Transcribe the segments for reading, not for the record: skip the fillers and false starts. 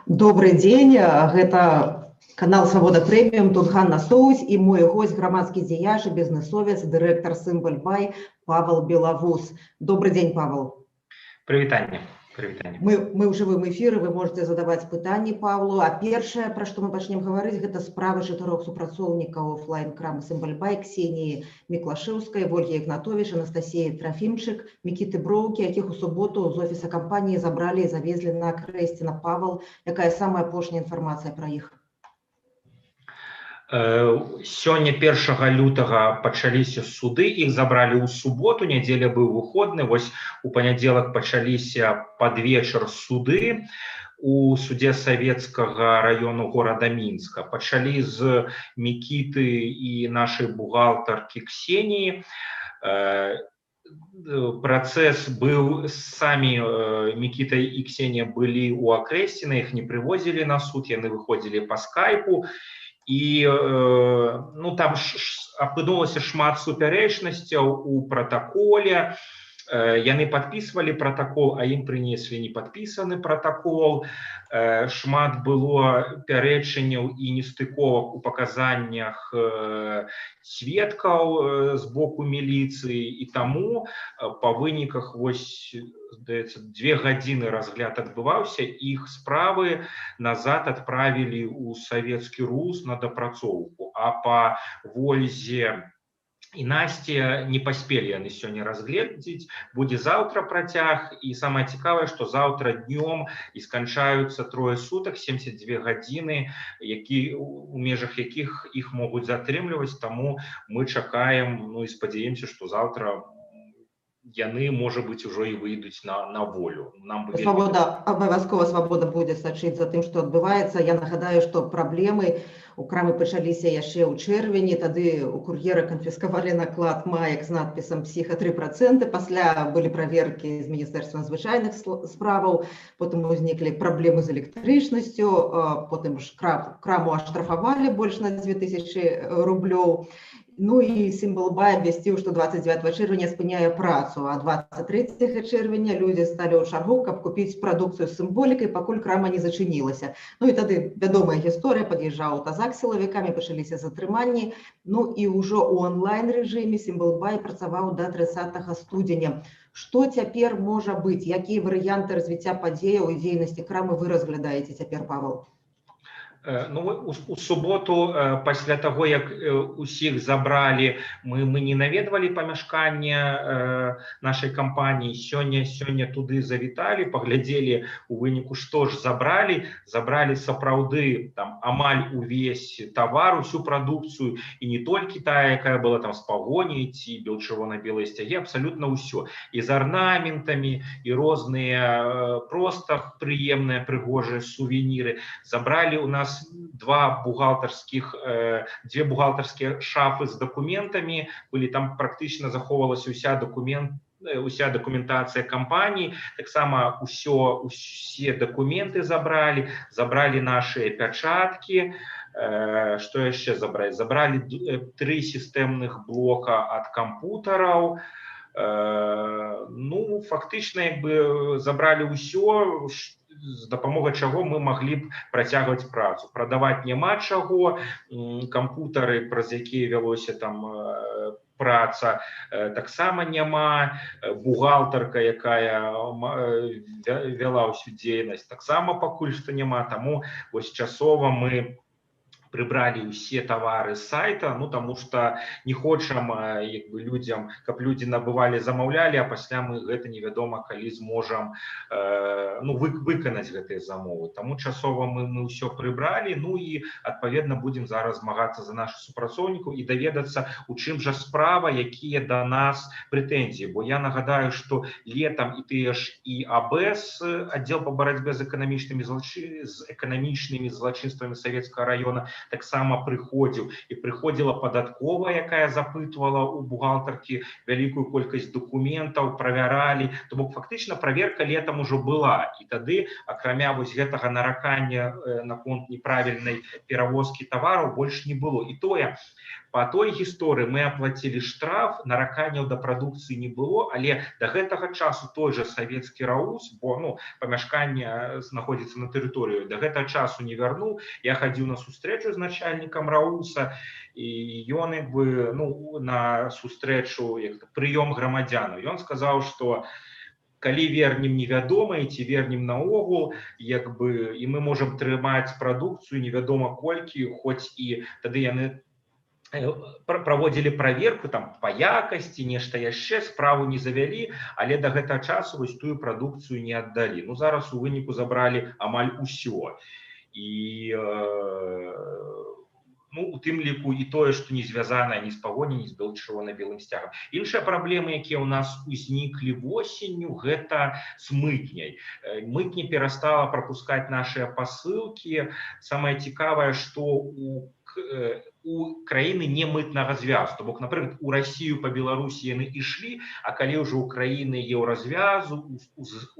Добрый дзень, гэта канал «Свабода Прэміум», тут Ганна Соусь і мой гость, грамадскі дзеяч, бізнесовец, дырэктар Сімвал Бай Павел Белавус. Добрый дзень, Павел. Прывітанне. Прывітанне. Мы ў жывым эфіры, вы можете задаваць пытанні Павлу. А першае, пра што мы пачнем гаварыць, гэта справы чатырох супрацоўнікаў офлайн крамы Сімвал Бай: Ксеніі Міклашэўскай, Вольгі Ігнатовіч, Анастасіі Трафімчык, Мікіты Броўкі, якіх у суботу з офіса кампаніі забралі і завезлі на Акрэсціна. Павел, якая самая апошняя інфармацыя пра іх? Сёння, 1 лютага, пачаліся суды. Іх забралі ў суботу, нядзеля быў выходны. Вось у панядзелак пачаліся пад вечар суды у судзе Савецкага раёну горада Мінска. Пачалі з Мікіты і нашай бухгалтаркі Ксеніі. Працэс быў, самі Мікіта і Ксенія былі ў Акрэсціна, іх не прывозілі на суд, яны выходзілі па скайпу. І ну, там апынулася шмат супярэчнасцяў у пратаколе. Яны падпісвалі пратакол, а ім прынеслі непадпісаны пратакол. Шмат было пярэчанняў і нестыковак у паказаннях сведкаў з боку міліцыі, і таму па выніках, вось, здаецца, 2 гадзіны разгляд адбываўся, іх справы назад адправілі ў Савецкі РУС на дапрацоўку. А па Вользе і Насце не паспелі яны сёння разгледзець, будзе заўтра працяг. І самае цікавае, што заўтра днём і сканчаюцца 3 сутак, 72 гадзіны, які у межах якіх іх могуць затрымліваць. Таму мы чакаем, ну і спадзяемся, што заўтра яны, можа быць, ужо і выйдуць на волю. Нам бы Свабода, абавязкова Свабода будзе сачыць за тым, што адбываецца. Я нагадаю, што праблемы у крамы пачаліся яшчэ ў чэрвені. Тады у кур'ера канфіскавалі наклад маек з надпісам «Псіха 3%». Пасля былі праверкі з Міністэрства надзвычайных справаў, потым узніклі праблемы з электрычнасцю, потым ж краму аштрафавалі больш на 2000 рублёў. Ну і Сімвал Бай абвясціў, што 29 чэрвеня спыняе працу, а 23 чэрвеня людзі сталі ў чаргу, каб купіць прадукцыю з сімволікай, пакуль крама не зачынілася. Ну і тады вядомая гісторыя: пад'язджаў аўтазак з сілавікамі, пачаліся затрыманні. Ну і ўжо ў онлайн рэжыме Сімвал Бай працаваў да 30 студзеня. Што цяпер можа быць? Якія варыянты развіцця падзеяў і дзейнасці крамы вы разглядаеце цяпер, Павел? Ну, у суботу, пасля таго, як усіх забралі, мы не наведвалі памяшканне нашай кампаніі. Сёння туды завіталі, паглядзелі у выніку, што ж забралі. Забралі сапраўды там амаль увесь тавар, усю прадукцыю, і не толькі тая, якая была там з Пагоняй ці бел-чырвона-белыя сцягі, абсалютна ўсё, і з арнаментамі, і розныя проста прыемныя, прыгожыя сувеніры. Забралі у нас два бухгалтарскіх дзве бухгалтарскія шафы з дакументамі былі, там практычна захоўвалася уся дакументацыя кампаніі. Таксама усе дакументы забралі, забралі нашыя пячаткі. Што яшчэ забраць? Забралі тры сістэмных блока ад кампутараў. Ну, фактычна, як бы забралі ўсё, з дапамогай чаго мы маглі б працягваць працу. Прадаваць няма чаго, кампутары, праз якія вялося там праца, таксама няма, бухгалтарка, якая вяла ўсю дзейнасць, таксама пакуль што няма. Таму вось часова мы прыбралі ўсе тавары з сайта, ну, таму что не хочам як бы людзям, каб людзі набывалі, замаўлялі, а пасля мы гэта невядома калі зможам ну, выканаць гэтыя замовы. Таму часова мы ўсё прыбралі. Ну і адпаведна будзем зараз змагацца за наших супрацоўнікаў і даведацца, у чым жа справа, якія да нас прэтэнзіі. Бо я нагадаю, что летом і тыя ж і АБС, аддзел по барацьбе з эканамічнымі злачынствамі Савецкага района, таксама прыходзіў, і прыходзіла падатковая, якая запытвала у бухгалтаркі вялікую колькасць дакументаў, правяралі. То бок фактычна праверка летом ужо была, і тады, акрамя вось гэтага наракання наконт неправільнай перавозкі тавараў, больш не было. І тое По той гісторыі мы аплацілі штраф, нараканняў да прадукцыі не было, але да гэтага часу той же савецкі РАУС, бо, ну, памяшканне знаходзіцца на тэрыторыю, да гэтага часу не вярнуў. Я хадзіў на сустрэчу з начальнікам РАУСа, і ён як бы, ну, на сустрэчу, як прыём грамадзянаў, ён сказаў, что калі вернем, невядома, і ці вернем наогул, як бы, і мы можам трымаць прадукцыю невядома колькі, хоць і тады яны праводзілі праверку там па якасці, нешта яшчэ, справу не завялі, але да гэтага часу вось тую прадукцыю не аддалі. Ну, зараз у выніку забралі амаль усё. І ну, у тым ліку і тое, што не звязана ні з Пагоні, ні з бел-чырвона-белым сцягам. Іншыя праблемы, якія ў нас узніклі восенню, гэта з мытняй. Мытня перастала прапускаць нашыя пасылкі. Самае цікавае, што у краіны не мытнага звязу. То бок, напрыклад, у Расію па Беларусі яны ішлі, а калі ўжо ў краіны Еўразвязу,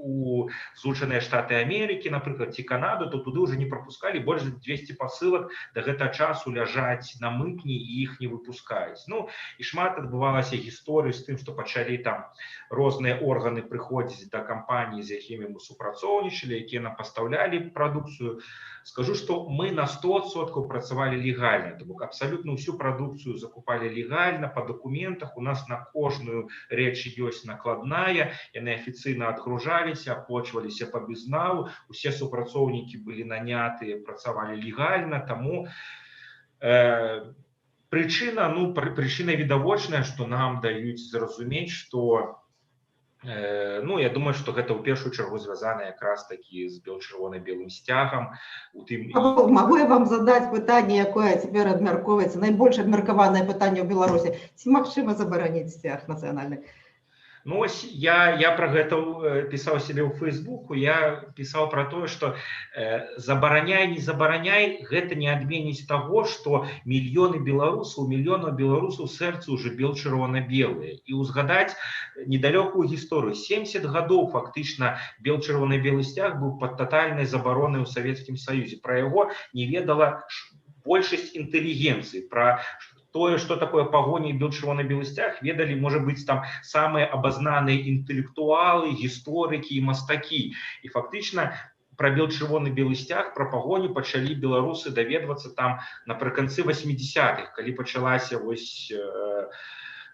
у Злучаныя Штаты Амерыкі, напрыклад, ці Канаду, то туды ўжо не прапускалі. Больш за 200 пасылак да гэтага часу ляжаць на мытні, і іх не выпускаюць. Ну, і шмат адбывалася гісторыі з тым, што пачалі там розныя органы прыходзіць да кампаній, з якімі мы супрацоўнічалі, якія нам пастаўлялі прадукцыю. Скажу, што мы на 100% працавалі легальна, то бок абсалютна ўсю прадукцыю закупалі легальна, па дакументах, у нас на кожную рэч ёсць накладная, яны афіцыйна адгружаліся, аплочваліся па безналу, усе супрацоўнікі былі нанятыя, працавалі легальна, таму прычына, ну, прычына відавочная, што нам даюць зразумець, што ну, я думаю, што гэта ў першую чаргу звязана якраз такі з бел-чырвона-белым сцягам. У тым Магу я вам задаць пытанне, якое цяпер абмяркоўваецца, найбольш абмеркаванае пытанне ў Беларусі? Ці магчыма забараніць сцяг нацыянальны? Ну, ось я пра гэта пісаў сябе ў Фейсбуку, я пісаў пра тое, што забараняй, не забараняй, гэта не адменіць таго, што мільёны беларусаў, мільёнаў беларусаў сэрцы ўжо бел-чырвона-белыя. І ўзгадаць недалёкую гісторыю. 70 гадоў фактычна бел-чырвона-белы сцяг быў пад татальнай забаронай у Савецкім Саюзе. Пра яго не ведала большасць інтэлігенцыі. Пра тое, што такое Пагоні і бел-чырвона-белы сцяг, ведалі, можа быць, там самыя абазнаныя інтэлектуалы, гісторыкі і мастакі. І фактычна пра бел-чырвоны-белы сцяг, пра Пагоню пачалі беларусы даведвацца там напрыканцы 80-х, калі пачалася вось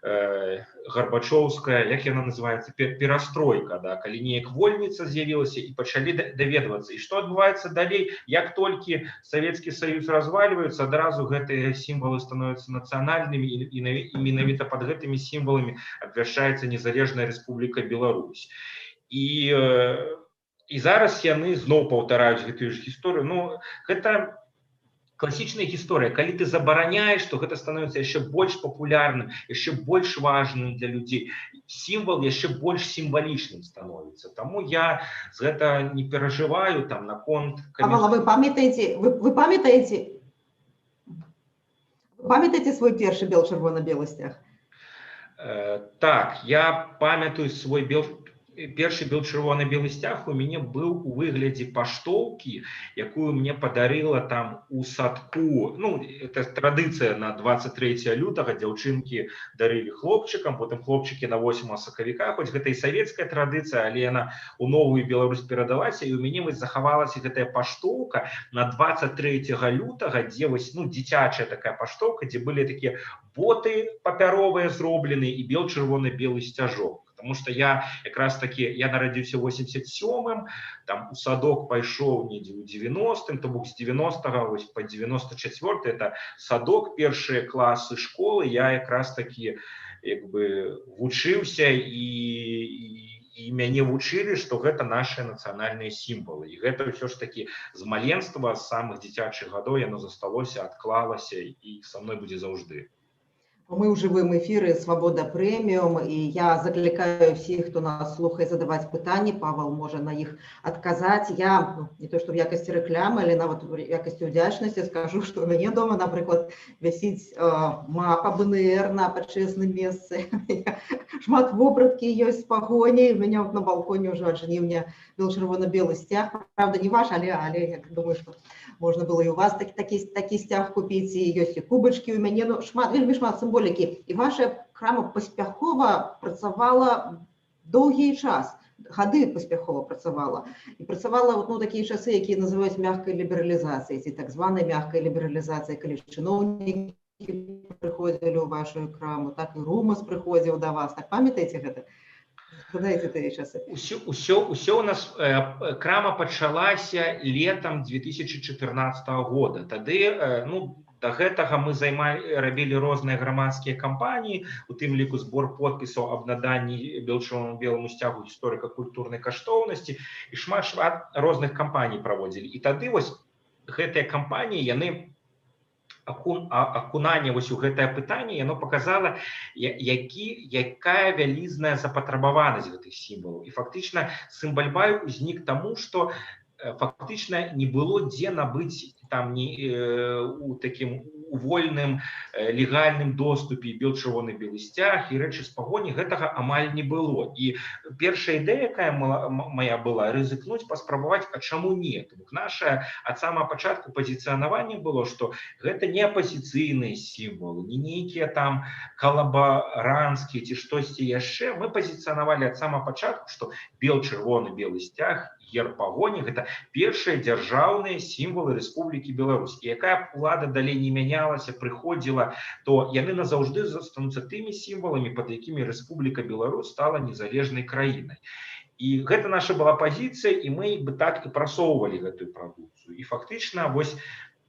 гарбачоўская, як яна называецца, перастройка, да, калі неяк вольніца з'явілася і пачалі даведвацца. І што адбываецца далей? Як толькі Савецкі Саюз развальваецца, адразу гэтыя сімвалы становяцца нацыянальнымі, і менавіта пад гэтымі сімваламі абвяшчаецца незалежная Рэспубліка Беларусь. І зараз яны зноў паўтараюць гэтую ж гісторыю. Ну, гэта класічная гісторыя. Калі ты забараняеш, то гэта становіцца яшчэ больш папулярным, яшчэ больш важным для людзей. Сімвал яшчэ больш сімвалічным становіцца. Таму я з гэта не перажываю там наконт Павел, а вы памятаеце, вы памятаеце, вы памятаеце свой першы бел-чырвона-белы сцяг? Так, я памятаю свой першы бел-чырвона-белы сцяг. У мяне быў у выглядзе паштоўкі, якую мне падарыла там у садку. Ну, это традыцыя: на 23 лютага дзяўчынкі дарылі хлопчыкам, потым хлопчыкі на 8 сакавіка, хоць гэта і савецкая традыцыя, але яна у новую Беларусь перадалася, і у мяне вось захавалася гэтая паштоўка на 23 лютага, дзе вось, ну, дзіцячая такая паштоўка, дзе былі такія боты папяровыя зроблены і бел-чырвона-белы сцяжок. Потому что я якраз таки, я нарадзіўся 87-м, там у садок пайшоў недзе ў 90-м, то бок з 90-го вось по 94, это садок, першыя класы школы, я якраз таки як бы вучыўся, і мяне вучылі, што гэта наши нацыянальныя сімвалы. І гэта ўсё ж таки з маленства, з самых дзіцячых гадоў яно засталося, адклалася і са мной будзе заўжды. Мы ў жывым эфіры «Свабода прэміум», і я заклікаю ўсіх, хто нас слухае, задаваць пытанні. Павел можа на іх адказаць. Я, ну, не то што в якасці рэклямы, але нават у якасці ўдзячнасці скажу, што ў мяне дома, напрыклад, вісіць мапа БНР на пачэсным месцы. Шмат вопраткі ёсць з Пагоняй. У мяне вот на балконе ўжо ад жніўня бел-чырвона-белы сцяг. Праўда, не ваш, але я думаю, што можна было і у вас такі сцяг купіць, і ёсць і кубачкі ў мяне, ну, шмат, вельмі шмат сімволікі. І ваша крама паспяхова працавала доўгі час, гады паспяхова працавала. І працавала вот, ну, такія часы, якія называюць мягкай лібералізацыяй, ці так званай мягкай лібералізацыяй, калі чыноўнікі прыходзілі ў вашу краму, так і Румас прыходзіў да вас. Так, памятаеце гэта? Згадаеце тыя часы? Усё у нас крама пачалася летом 2014 года. Тады, ну, да гэтага мы рабілі розныя грамадскія кампаніі, у тым ліку збор подпісаў аб наданні бел-чырвона-беламу сцягу гісторыка-культурнай каштоўнасці, і шмат-шмат розных кампаній праводзілі. І тады вось гэтыя кампаніі, яны акунанне вось у гэтае пытанне, яно показала, якая вялізная запатрабаванасць гэтых сімвалаў. І фактычна Сымбальбай узнік таму, што фактычна не было дзе набыць там не у такім у вольным легальным доступе бел чырвоны белы сцяг і рэчы з Пагоні, гэтага амаль не было. І першая ідэя, якая моя была, рызыкнуць, паспрабаваць, а чаму не? То бок наша ад самага пачатку пазіцыянаванне было, што гэта не апазіцыйныя сімвалы, не нейкія там калабаранскія ці штосьці яшчэ. Мы пазіцыянавалі ад самага пачатку, што бел чырвоны белы сцяг, герб Пагоні — гэта першыя дзяржаўныя сімвалы Рэспублікі Беларусь. І якая б улада далей не мянялася, прыходзіла, то яны назаўжды застануцца тымі сімваламі, пад якімі Рэспубліка Беларусь стала незалежнай краінай. І гэта наша была пазіцыя, і мы бы так і прасоўвалі гэтую прадукцыю. І фактычна вось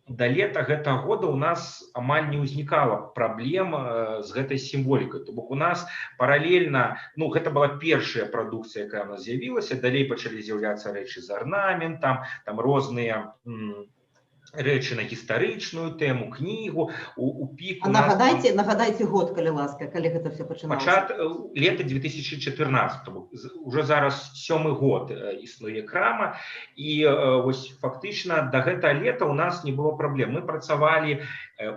да лета гэтага года у нас амаль не ўзнікала праблем з гэтай сімволікай. То бок у нас паралельна, ну, гэта была першая прадукцыя, якая у нас з'явілася, далей пачалі з'яўляцца рэчы з арнаментам, там розныя рэчы на гістарычную тэму, кнігу у пік. А нагадайце год, калі ласка, калі гэта все пачыналася. Лета 2014, уже зараз сёмы год існуе крама, і вось фактычна да гэтага лета у нас не было праблем. Мы працавалі,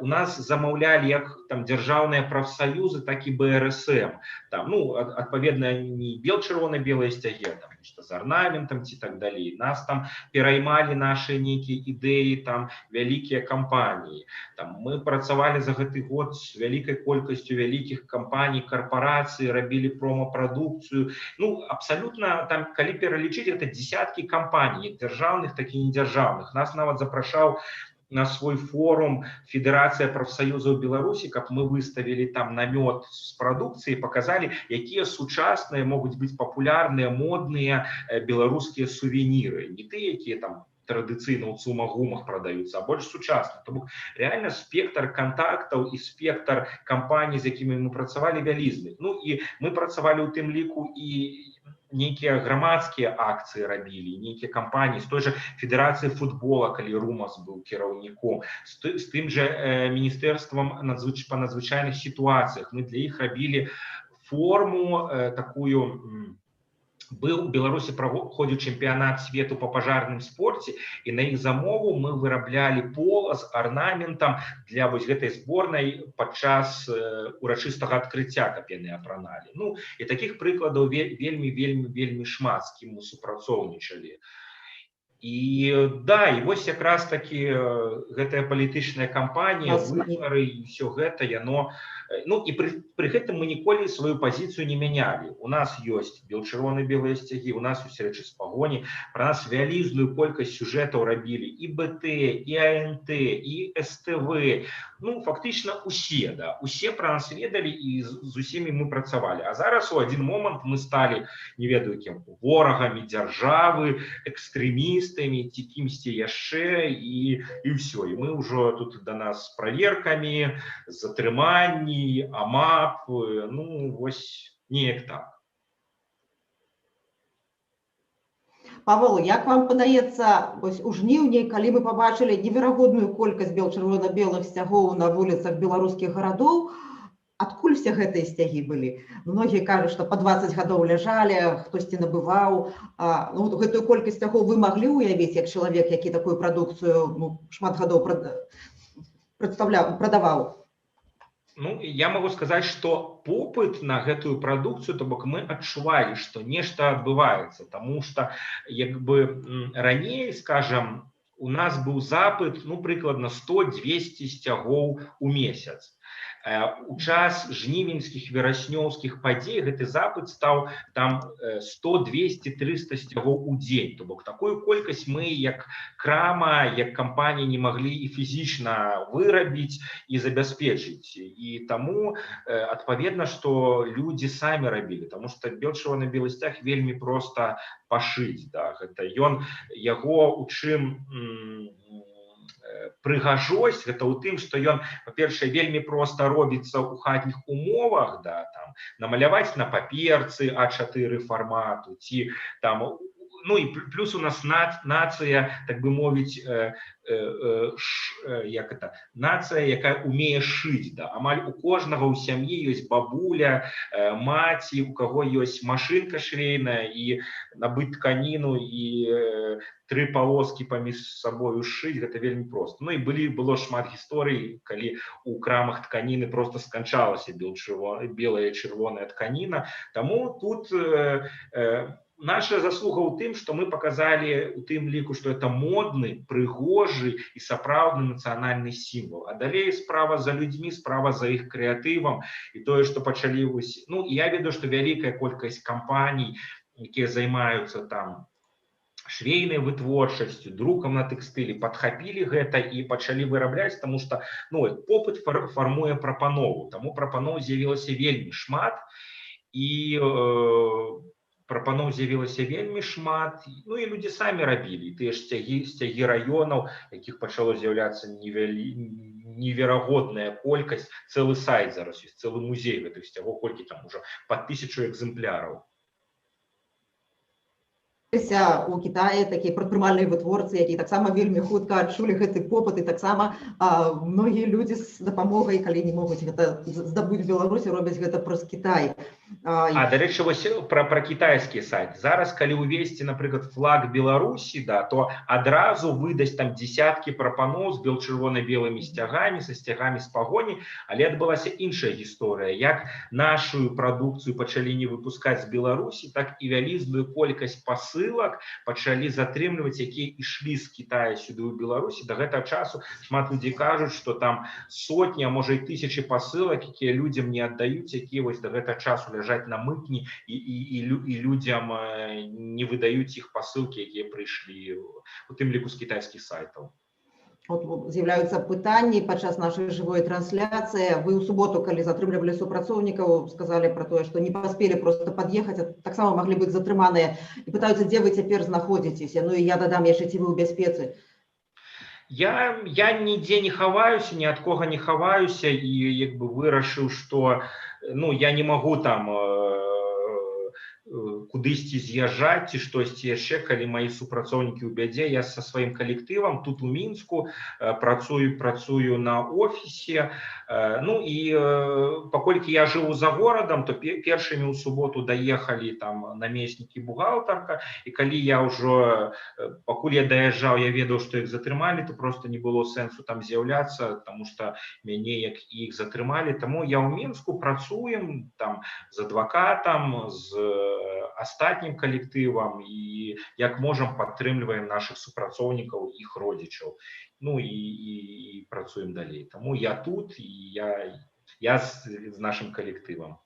у нас замаўлялі як там дзяржаўныя прафсаюзы, так і БРСМ. Там, ну, адпаведна, не бел чырвона-белыя сцягі, там нешта з арнаментам ці так далей. Нас там пераймалі наши нейкія ідэі там вялікія кампаніі. Там мы працавалі за гэты год з вялікай колькасцю вялікіх кампаній, карпорацый, рабілі промапрадукцыю. Ну, абсалютна там, калі пералічыць, это десяткі кампаній, як дзяржаўных, так і недзяржаўных. Нас нават запрашаў на свой форум Федэрацыя прафсаюзаў Беларусі, каб мы выставілі там намёт з прадукцыяй, показалі, якія сучасныя могуць быць папулярныя, модныя беларускія сувеніры, не тыя, якія там традыцыйна ў цумагумах прадаюцца, а больш сучасна. То бок реально спектр кантактаў і спектр кампаній, з якімі мы працавалі, вялізны. Ну і мы працавалі ў тым ліку і нейкія грамадскія акцыі рабілі, нейкія кампаніі з той же федэрацыі футбола, калі Румас быў кіраўніком, з тым же міністэрствам па надзвычайных сітуацыях. Мы для іх рабілі форму такую. Быў у Беларусі праходзіў чэмпіянат свету па пажарным спорце, і на іх замову мы выраблялі пола з арнаментам для вось гэтай зборнай падчас урачыстага адкрыцця, каб яны апраналі. Ну і такіх прыкладаў вельмі, вельмі, вельмі шмат, з кім мы супрацоўнічалі. І да, і вось якраз такі гэтая палітычная кампанія, выбары і ўсё гэта яно, ну і пры гэтым мы ніколі сваю пазіцыю не мянялі. У нас ёсць бел чырвона-белыя сцягі, у нас ёсць рэчы з Пагоні, пра нас вялізную колькасць сюжэтаў рабілі і БТ, і АНТ, і СТВ. Ну, фактычна усе, да, усе пра нас ведалі, і з усімі мы працавалі. А зараз у адзін момант мы сталі, не ведаю кім, ворагамі дзяржавы, экстрэмістамі ці кімсьці яшчэ, і ўсё. І мы ўжо тут, да нас з праверкамі, затрыманні, АМАП, ну вось неяк так. Павол, як вам падаецца, вось у жніўні, калі мы пабачылі неверагодную колькасць бел-чырвона-белых сцягоў на вуліцах беларускіх гарадоў, Адкуль усе гэтыя сцягі былі? Многія кажуць, што па 20 гадоў ляжалі, хтосьці набываў. Ну, гэтую колькасць сцягоў вы маглі ўявіць як чалавек, які такую прадукцыю, ну, шмат гадоў прадстаўляў, прадаваў? Ну, я могу сказаць, что попыт на гэтую прадукцыю, то бок мы адчувалі, што нешта адбываецца, таму что як бы раней, скажем, у нас быў запыт, ну, прыкладна 100-200 сцягоў у месяц. У час жнівеньскіх, вераснёўскіх падзей гэты запыт стаў там 100, 200, 300 сцягоў у дзень. То бок такую колькасць мы як крама, як кампанія не маглі і фізічна вырабіць і забяспечыць. І таму адпаведна, што людзі самі рабілі, таму што бел-чырвона-белы сцяг вельмі проста пашыць. Да, гэта ён яго у чым прыгажосць, гэта ў тым, што ён, па-першае, вельмі проста робіцца ў хатніх умовах, да, там намаляваць на паперцы А4 фармату ці там, ну і плюс у нас нацыя, так бы мовіць, як это, нацыя, якая умее шыць, да. Амаль у кожнага ў сям'і ёсць бабуля, маці, у каго ёсць машынка швейная, і набыць тканіну і тры палоскі паміж сабою сшыць — гэта вельмі проста. Ну і было шмат гісторый, калі у крамах тканіны просто сканчалася белая, чырвоная тканіна. Таму тут наша заслуга ў тым, што мы показалі у тым ліку, што это модны, прыгожы і сапраўдны нацыянальны сімвал. А далей справа за людзьмі, справа за іх крэатывам і тое, што пачалі вось, ну, я ведаю, што вялікая колькасць кампаній, якія займаюцца там швейнай вытворчасцю, друкам на тэкстылі, падхапілі гэта і пачалі вырабляць, таму што, ну, попыт фармуе прапанову, таму прапаноў з'явілася вельмі шмат, і прапаноў з'явілася вельмі шмат, ну і людзі самі рабілі тыя ж сцягі раёнаў, якіх пачало з'яўляцца неверагодная колькасць, цэлы сайт зараз ёсць, цэлы музей гэтых сцягоў, колькі там ужо па 1000 экземпляраў. У Кітаі такія прадпрымальныя вытворцы, якія таксама вельмі хутка адчулі гэты попыт, і таксама многія людзі з дапамогай, калі не могуць гэта здабыць Беларусі, робяць гэта праз Кітай. Дарэчы, вось пра кітайскі сайт. Зараз, калі ўвесці, напрыклад, флаг Беларусі, да, то адразу выдасць там десяткі прапаноў з бел-чырвона-белымі сцягамі, са сцягамі з Пагоні, але адбылася іншая гісторыя. Як нашу прадукцыю пачалі не выпускаць з Беларусі, так і вялізную колькасць пасылак пачалі затрымліваць, якія ішлі з Китая сюды ў Беларусі. До гэтага часу шмат людзей кажуць, што там сотні, а можа і тысячи пасылак, якія людзям не аддаюць, якія вось до гэтага часу ляжаць на мытні і людзям не выдаюць іх пасылкі, якія прыйшлі у тым ліку з кітайскіх сайтаў. От з'яўляюцца пытанні падчас нашай жывой трансляцыі. Вы ў суботу, калі затрымлівалі супрацоўнікаў, сказалі пра тое, што не паспелі просто пад'ехаць, а таксама маглі быць затрыманыя. І пытаюцца, дзе вы цяпер знаходзіцеся. Ну і я дадам яшчэ, ці вы ў бяспецы? Я нідзе не хаваюся, ні ад кога не хаваюся і як бы вырашыў, што, ну, я не магу там кудысьці з'язджаць ці штосьці яшчэ, калі мои супрацоўнікі ў бядзе. Я са сваім калектывам тут у Мінску працую на офісе. Ну і паколькі я жыву за горадам, то першымі ў суботу даехалі там намеснікі, бухгалтарка, і калі я ўжо, пакуль я даязджаў, я ведаў, што іх затрымалі, то просто не было сэнсу там з'яўляцца, таму што мяне, як і іх, затрымалі. Таму я ў Мінску, працуем там з адвакатам, з астатнім калектывам і як можам падтрымліваем нашых супрацоўнікаў, іх родзічаў, ну і працуем далей. Таму я тут і я з нашым калектывам.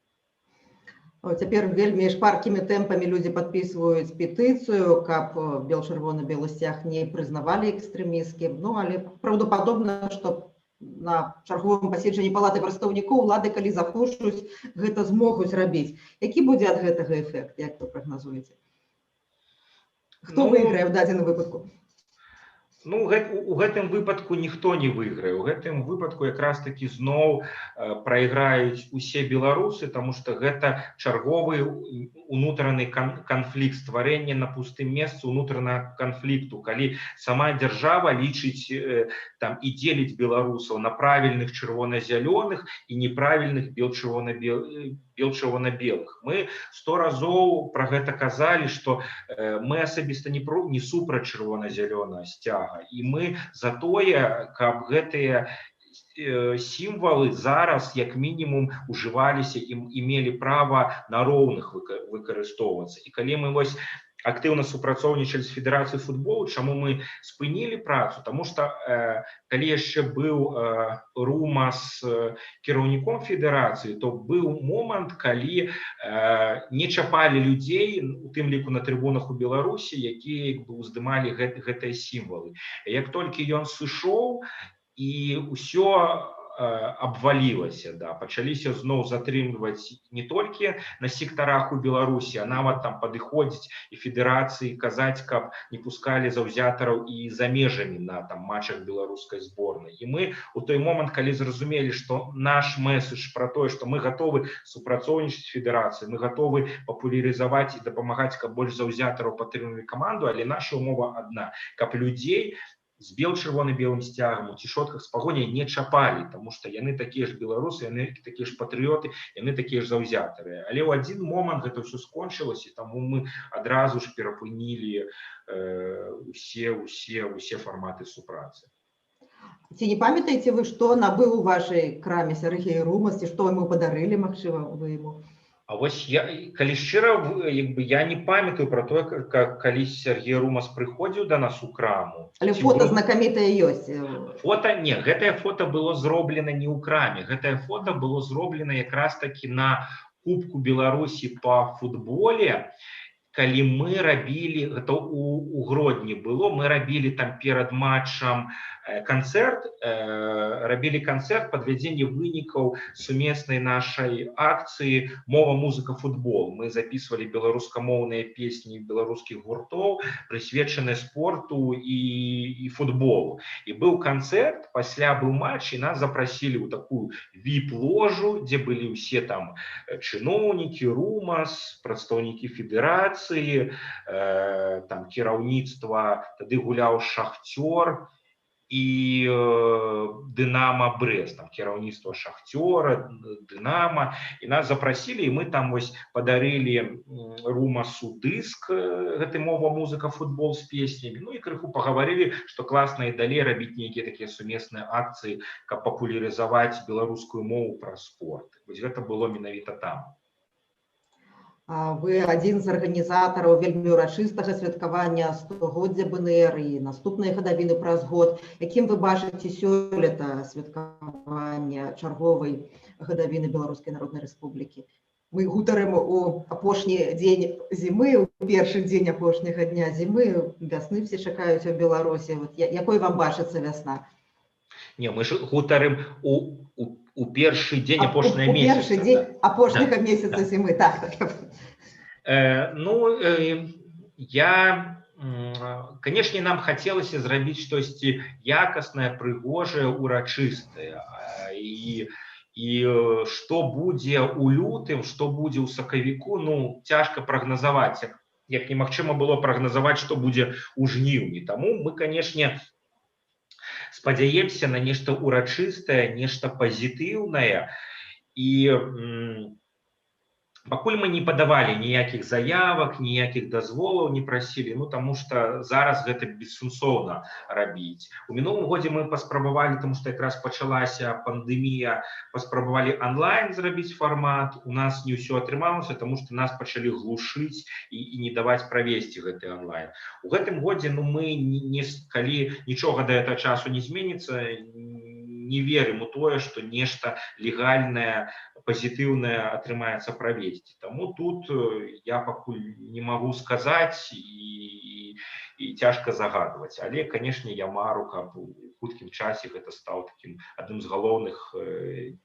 Цяпер вельмі шпаркімі тэмпамі людзі падпісваюць петыцыю, каб бел-чырвона-белы сцяг не прызнавалі экстрэмісцкім. Ну, але праўдападобна, што на чарговым паседжанні палаты прадстаўнікоў улады, калі захочуць, гэта змогуць рабіць. Які будзе ад гэтага эфект, як вы прагназуеце? Хто Ну, выйграе ў дадзеным выпадку? Ну, у гэтым выпадку ніхто не выйграе. У гэтым выпадку якраз такі зноў прайграюць усе беларусы, таму што гэта чарговы унутраны канфлікт, стварэнне на пустым месцы унутранага канфлікту, калі сама дзяржава лічыць там і дзеліць беларусаў на правільных чырвона-зялёных і неправільных бел-чырвона-белых. Мы 100 разоў пра гэта казалі, што мы асабіста не супраць чырвона-зялёнага сцяга, і мы за тое, каб гэтыя сімвалы зараз як мінімум ужываліся і мелі права на роўных выкарыстоўвацца. І калі мы вось актыўна супрацоўнічалі з Федэрацыяй футболу, чаму мы спынілі працу? Таму што калі яшчэ быў Румас кіраўніком федэрацыі, то быў момант, калі не чапалі людзей, у тым ліку на трыбунах у Беларусі, якія уздымалі гэтыя сімвалы. Як толькі ён сышоў, і ўсё абвалілася, да, пачаліся зноў затрымліваць не толькі на сектарах у Беларусі, а нават там падыходзіць і федэрацыі казаць, каб не пускалі заўзятараў і за межамі на там матчах беларускай зборнай. І мы у той момант, калі зразумелі, што наш месседж пра тое, што мы гатовы супрацоўнічаць з федэрацыяй, мы гатовы папулярызаваць і дапамагаць, каб больш заўзятараў падтрымлівалі каманду, але наша умова адна, каб людзей з бел-чырвона-белым сцягам у цішотках з Пагоняй не чапалі, таму што яны такія ж беларусы, яны такія ж патрыёты, яны такія ж заўзятары. Але ў адзін момант гэта ўсё скончылася, таму мы адразу ж перапынілі усе фарматы супрацы. Ці не памятаеце вы, што набыў у вашай краме Сергей Румас, ці што яму падарылі, магчыма, вы яму? А вось я, калі шчыра, я не памятаю пра тое, калі Сергей Румас прыходзіў да нас у краму. Але Ці фото быў знакамітае ёсць. Фото, не, гэтае фото было зроблена не ў краме. Гэтае фото было зроблена якраз такі на Кубку Беларусі па футболе, калі мы рабілі, гэта у Гродні было, мы рабілі там перад матчам канцэрт, рабілі канцэрт падвядзення вынікаў сумеснай нашай акцыі «Мова, музыка, футбол». Мы записывали беларускамоўныя песні беларускіх гуртоў, прысвечаныя спорту і футболу. І быў канцэрт, пасля быў матч, і нас запрасілі ў такую віп-ложу, дзе былі ўсе там чыноўнікі, Румас, прадстаўнікі федэрацыі, там кіраўніцтва, тады гуляў Шахцёр і Дынама Брэст, там кіраўніцтва Шахцёра, Дынама, і нас запрасілі, і мы там вось падарылі Румасу дыск, гэты «Мова, музыка, футбол» з песнямі, і крыху пагаварылі, што класна і далей рабіць нейкія такія сумесныя акцыі, каб папулярызаваць беларускую мову праз спорт. Вось гэта было менавіта там. Вы адзін з арганізатараў вельмі ўрачыстага святкавання стагоддзя БНР і наступнай гадавіны праз год. Якім вы бачыце сёлета святкаванне чарговай гадавіны Беларускай Народнай Рэспублікі? Мы гутарым у апошні дзень зімы, у першы дзень апошняга дня зімы, вясны все чакаюць у Беларусі. Якой вам бачыцца вясна? Не, мы ж гутарым у першы дзень апошняга У першы месяца, дзень да. апошняга Да, месяца да. зімы, так, так. Канешне, нам хацелася зрабіць штосьці якаснае, прыгожае, урачыстае. І што будзе ў лютым, што будзе ў сакавіку, цяжка прагназаваць, як немагчыма было прагназаваць, што будзе ў жніўні. Таму мы, канешне, спадзяемся на нешта урачыстае, нешта пазітыўнае. І пакуль мы не падавалі ніякіх заявак, ніякіх дазволаў не прасілі, таму што зараз гэта бессэнсоўна рабіць. У мінулым годзе мы паспрабавалі, таму што якраз пачалася пандэмія, паспрабавалі онлайн зрабіць фармат. У нас не ўсё атрымалася, таму што нас пачалі глушыць і не даваць правесці гэты онлайн. У гэтым годзе, мы не, не с-, калі нічога да этого часу не зменіцца, не верым у тое, што нешта легальнае, пазітыўнае атрымаецца правесці. Таму тут я пакуль не магу сказаць і цяжка загадваць. Але, канешне, я мару, каб у хуткім часе гэта стаў такім адным з галоўных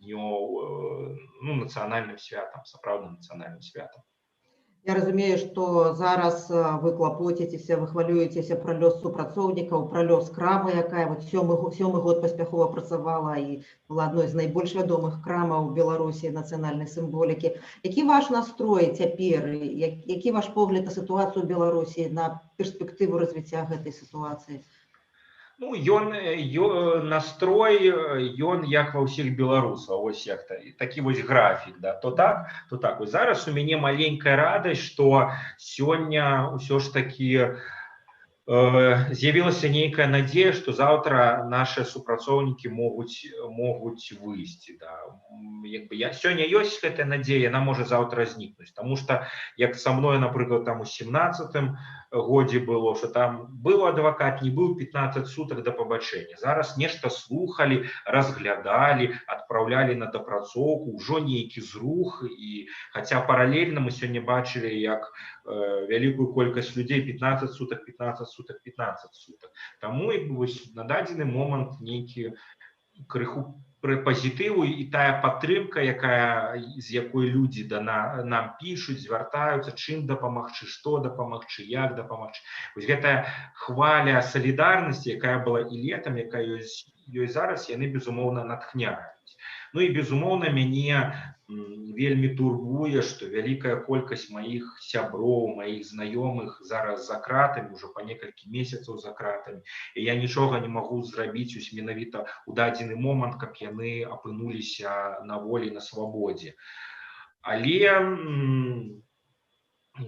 днёў, нацыянальным святам, сапраўдным нацыянальным святам. Я разумею, што зараз вы клапоціцеся, вы хвалюецеся пра лёс супрацоўнікаў, пра лёс крамы, якая вот сёмы год паспяхова працавала і была адной з найбольш вядомых крамаў Беларусі нацыянальнай сімволікі. Які ваш настрой цяпер? Які ваш погляд на сітуацыю ў Беларусі, на перспектыву развіцця гэтай сітуацыі? Ну, ён, настрой, ён як ва ўсіх беларусаў, ось як то такі вось графік, да, то так, то так. Вось зараз у мяне маленькая радасць, што сёння ўсё ж такі з'явілася нейкая надзея, што заўтра наши супрацоўнікі могуць выйсці, да. Як бы я сёння ёсць гэтая надзея, яна можа заўтра знікнуць, таму што як са мной, напрыклад, там у 17-м годзе было, что там быў адвакат, не быў, 15 сутак, да пабачэння. Зараз нешта слухалі, разглядалі, адпраўлялі на дапрацоўку, ўжо нейкі зрух. І хаця паралельна мы сёння бачылі, як вялікую колькасць людзей 15 сутак, 15 сутак, 15 сутак. Таму як бы вось на дадзены момант нейкі крыху пры пазітыву і тая падтрымка, якая з якой людзі да нам пішуць, звяртаюцца, чым дапамагчы, што дапамагчы, як дапамагчы. Вось гэтая хваля салідарнасці, якая была і летам, якая ёсць зараз, яны, безумоўна, натхняюць. Ну і, безумоўна, мяне вельмі турбуе, што вялікая колькасць маіх сяброў, маіх знаёмых зараз за кратамі, ўжо па некалькі месяцаў за кратамі, і я нічога не магу зрабіць ось менавіта ў дадзены момант, каб яны апынуліся на волі, на свабодзе. Але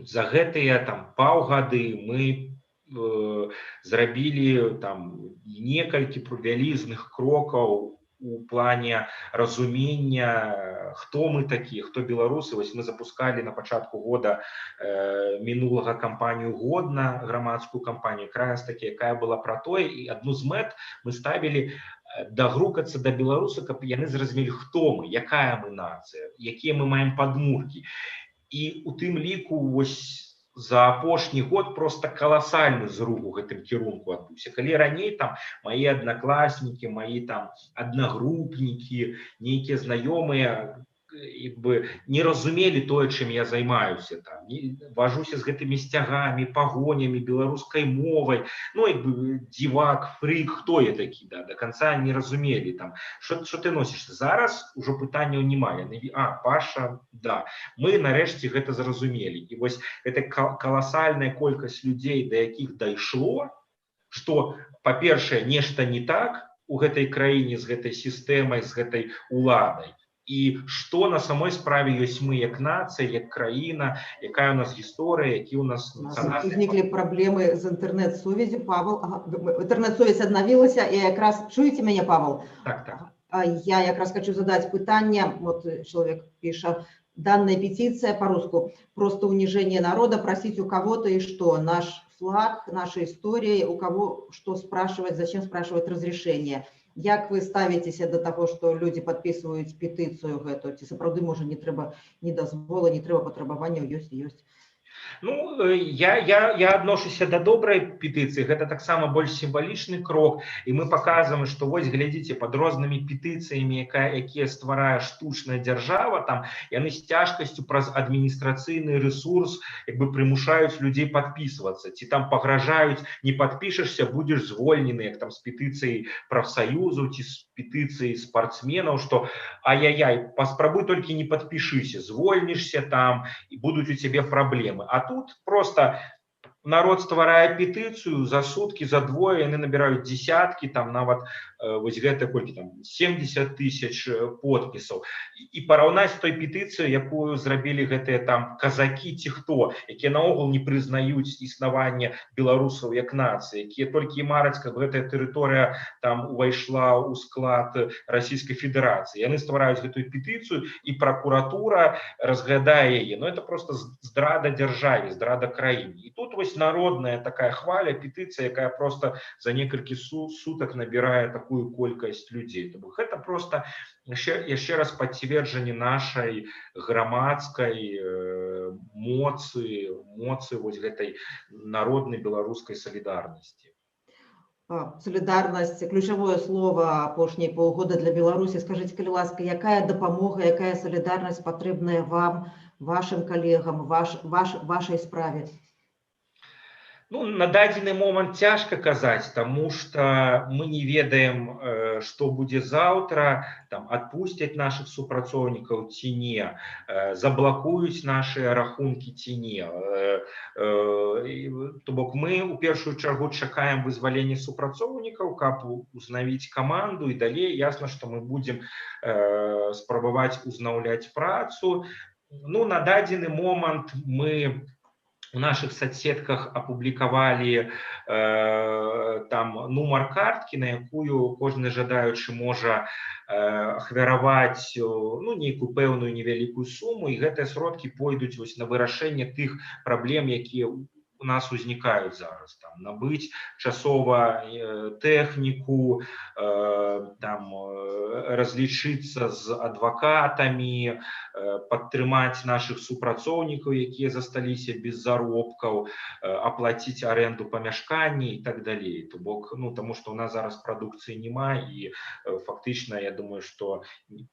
за гэтыя там паўгады мы зрабілі там некалькі вялізных крокаў у плане разумення, хто мы такія, хто беларусы. Вось мы запускалі на пачатку года мінулага кампанію «Годна», грамадскую кампанію, якраз такі, якая была пра тое, і адну з мэт мы ставілі дагрукацца да беларуса, каб яны зразумелі, хто мы, якая мы нацыя, якія мы маем падмуркі. І у тым ліку вось за апошні год просто каласальны зрух у гэтым кірунку адбыўся. Калі раней там мои аднакласнікі, мои там аднагрупнікі, нейкія знаёмыя як бы не разумелі тое, чым я займаюся, там не, важуся з гэтымі сцягамі, пагонямі, беларускай мовай, ну, як бы дзівак, фрик, хто я такі, да, до конца не разумелі там, що ты носіш. Зараз ужо пытанняў няма. Яны: «А, Паша, да, мы нарэшце гэта зразумелі». І вось гэта каласальная колькасць людзей, да якіх дайшло, што, па-першае, нешта не так у гэтай краіне з гэтай сістэмай, з гэтай уладай, і што на самой справе ёсць мы як нацыя, як краіна, якая у нас гісторыя, які у нас У нас нацыянальны узніклі праблемы з інтэрнэт-сувязю, Павел. Ага, інтэрнэт-сувязь аднавілася, і якраз чуеце мяне, Павел? Так. Я якраз хочу задать пытанне. Вот человек пишет: данная петиция по-русски просто унижение народа, просить у кого-то и что? Наш флаг, наша история, у кого что спрашивать, зачем спрашивать разрешение? Як вы ставіцеся до таго, што людзі падпісваюць петыцыю гэту? Ці сапраўды, можа, не трэба ні дазвола, не трэба патрабаванняў, ёсць і ёсць? Ну, я адношуся да добрай петыцыі, гэта таксама больш сімвалічны крок, і мы паказваем, што вось глядзіце, пад рознымі петыцыямі, якія стварае штучная дзяржава, там яны з цяжкасцю праз адміністрацыйны рэсурс як бы прымушаюць людзей падпісвацца, ці там пагражаюць: не падпішашся, будзеш звольнены, як там з петыцыяй прафсаюзу ці з петыцыяй спартсменаў, што ай-яй-яй, паспрабуй толькі не падпішыся, звольнішся там і будуць у цябе праблемы. А тут просто народ стварае петыцыю, за суткі, за двое яны набіраюць десяткі, там нават вось гэта колькі там 70 тысяч подпісаў. І параўнаць з той петыцыяй, якую зрабілі гэтыя там казакі ці хто, якія наогул не прызнаюць існаванне беларусаў як нацыі, якія толькі і мараць, каб гэтая тэрыторыя там увайшла ў склад Расійскай Федэрацыі. Яны ствараюць гэтую петыцыю, і пракуратура разглядае яе. Но это просто здрада дзяржаве, здрада краіне. І тут вось народная такая хваля, петыцыя, якая просто за некалькі сутак набірае такую колькасць людзей. То бок гэта просто яшчэ раз пацверджанне нашай грамадскай моцы вось гэтай народнай беларускай салідарнасці. Салідарнасць — ключавое слово апошнія паўгода для Беларусі. Скажыце, калі ласка, якая дапамога, якая салідарнасць патрэбная вам вашым калегам, вашай справе? Ну, на дадзены момант цяжка казаць, таму што мы не ведаем, што будзе заўтра, там, адпусцяць нашых супрацоўнікаў ці не, заблакуюць нашыя рахункі ці не. То бок мы ў першую чаргу чакаем вызвалення супрацоўнікаў, каб узнавіць каманду, і далей ясна, што мы будзем спрабаваць узнаўляць працу. Ну, на дадзены момант мы у нашых соцсетках апублікавалі там нумар карткі, на якую кожны жадаючы можа ахвяраваць, ну, нейкую пэўную невялікую суму, і гэтыя сродкі пойдуць вось на вырашэнне тых праблем, якія у нас узнікаюць зараз, там, набыць часова тэхніку, там, разлічыцца з адвакатамі, падтрымаць нашых супрацоўнікаў, якія засталіся без заробкаў, аплаціць аренду памяшкання і так далей. То бок, ну, таму што у нас зараз прадукцыі няма, і фактычна, я думаю, што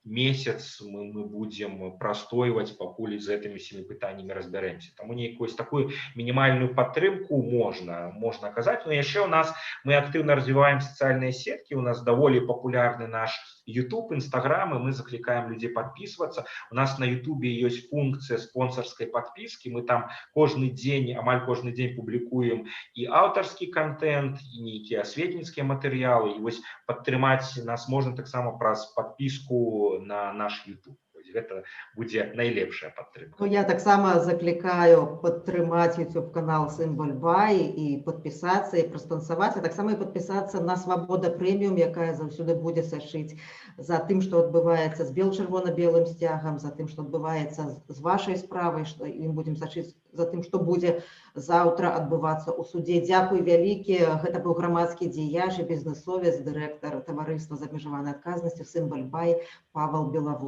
месяц мы будзем прастойваць, пакуль з гэтымі всеми пытаннямі разбярэмся. Таму нейкую такую мінімальную падтрымку можна аказаць. Но яшчэ у нас, мы актыўна развіваем сацыяльныя сеткі, у нас даволі папулярны наш YouTube, Instagram, и мы заклікаем людзей подписываться. У нас на YouTube ёсць функцыя спонсорской подписки, мы там кожны дзень, амаль кожны дзень публікуем і аўтарскі контент, і нейкія асветніцкія матэрыялы, і вось падтрымаць нас можна таксама праз подписку на наш YouTube. Гэта будзе найлепшая падтрымка. Ну, я таксама заклікаю падтрымаць YouTube канал Symbal.by і падпісацца, і праспансаваць, а таксама і падпісацца на Свабода Прэміум, якая заўсёды будзе сачыць за тым, што адбываецца з бел-чырвона-белым сцягам, за тым, што адбываецца з вашай справай, што ім будзем сачыць за тым, што будзе заўтра адбывацца ў судзе. Дзякуй вялікі. Гэта быў грамадскі дзеяч і бізнесовец, дырэктар таварыства з абмежаванай адказнасцю Symbal.by Павал Белавуз.